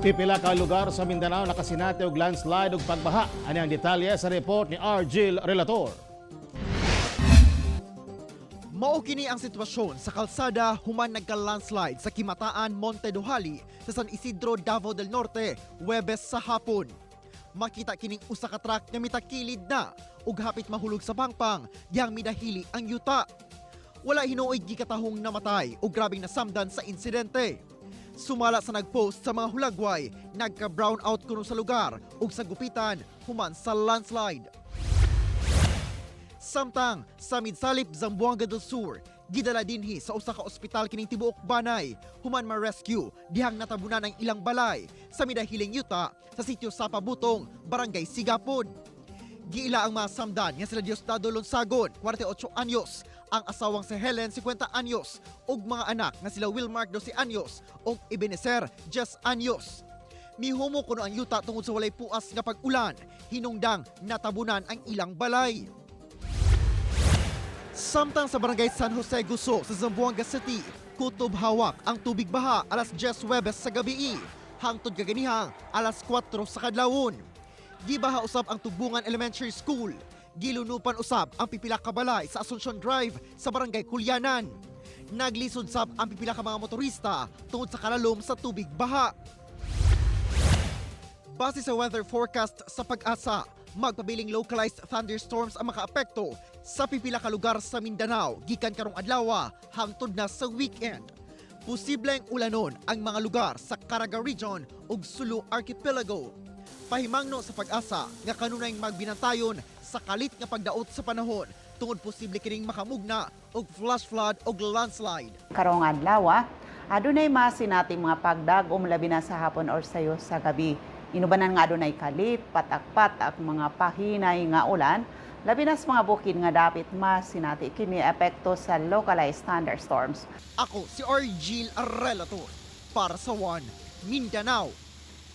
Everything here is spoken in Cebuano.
Pipila ka lugar sa Mindanao nakasinati og landslide ug pagbaha. Ani ang detalye sa report ni Argil Relator. Mao kini ang sitwasyon sa kalsada human nagka-landslide sa Kimataan, Monte Dohali sa San Isidro, Davao del Norte, Webes sa hapon. Makita kining usa ka truck nga mitakilid na ug hapit mahulog sa pangpang dihang midahili ang yuta. Wala hinuoy gikatahong namatay o grabeng nasamdan sa insidente. Sumala sa nagpost sa mga hulagway, nagka-brown out kuno sa lugar ug sa gupitan human sa landslide. Samtang sa Midsalip, Zamboanga del Sur, gidala dinhi sa usa ka ospital kining tibuok banay human ma-rescue dihang natabunan ang ilang balay sa midahiling yuta sa sitio Sapa Butong, Barangay Sigapod. Giila ang mga samdan nga sila Diosdado Lonsagon, 48 anyos, ang asawang si Helen, 50 anyos, ug mga anak nga sila Wilmark, 12 anyos, ug Ebenezer, 10 anyos. Mihumo kuno ang yuta tungod sa walay puas nga pag-ulan, hinungdang natabunan ang ilang balay. Samtang sa Barangay San Jose Guso sa Zamboanga City, kutob hawak ang tubig baha alas 10 Webes sa gabi, hangtod kaganihang alas 4 sa kadlawon. Gibaha usab ang Tubungan Elementary School. Gilunupan usab ang pipila ka balay sa Asuncion Drive sa Barangay Kulyanan. Naglisod sab ang pipila ka mga motorista tungod sa kalalom sa tubig baha. Base sa weather forecast sa PAGASA, magpabiling localized thunderstorms ang makaapekto sa pipila ka lugar sa Mindanao gikan karong adlaw hangtod na sa weekend. Posibleng ulanon ang mga lugar sa Caraga Region ug Sulu Archipelago. Pahimangno sa PAGASA nga kanunayng magbinantayon sa kalit nga pagdaot sa panahon tungod posible kining makamugna og flash flood ug landslide. Karong adlaw, adunay masinati mga pagdag-om labi na sa hapon or sayo sa gabi. Inubanan nga adunay kalit, patak-patak, mga pahinay nga ulan, labi na sa mga bukid nga dapit masinati kini epekto sa localized thunderstorms. Ako si Argil Relator para sa One Mindanao.